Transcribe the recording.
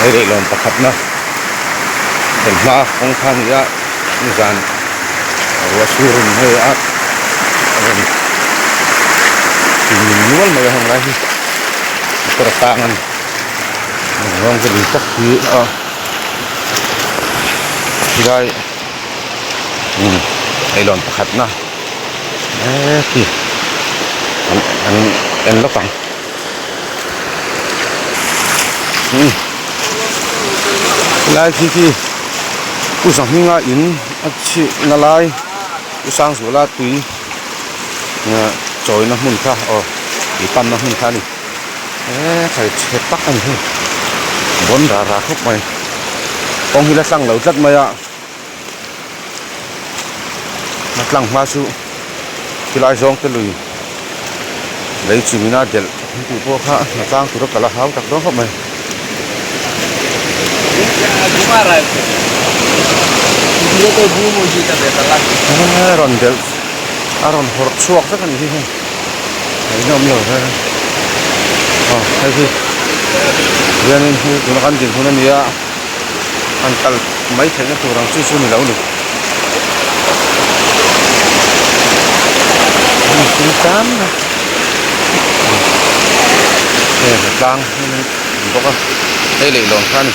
Hei leihlawn pakhatna thlen hma kawng kha a ni a nizan ruah sur in hei a rawn tih nual mai a heng lai hi motor a tang a ni rawng te lui tak hi a tilai umm leihlawn pakhatna he khi an an en lawk ang. Helai khi khi Pu Zahminga in a chhihna lai Pu Sangzuala tui chawina hmun kha aw tui panna hmun kha a ni eee thlai chhe tak a ni hei bawn rah rah khawp mai kawng hi la tlang lo tlat mai a a tlang hma chu khilai zawng te lui lei chim ina delh an tih pawh kha a tlang tur a kal a hau tak dawn khawp mai. A rawn delh a rawn hawrh chhuak vek a nih hi hei a inawm lo hle aw hei hi hianin hei tuna kan dinhmun a ni a. Han kal mai theihna tur ang chi chu ni lo ni. Hmun thing tan a heng a tlang bawk a hei leihlawn kha a ni.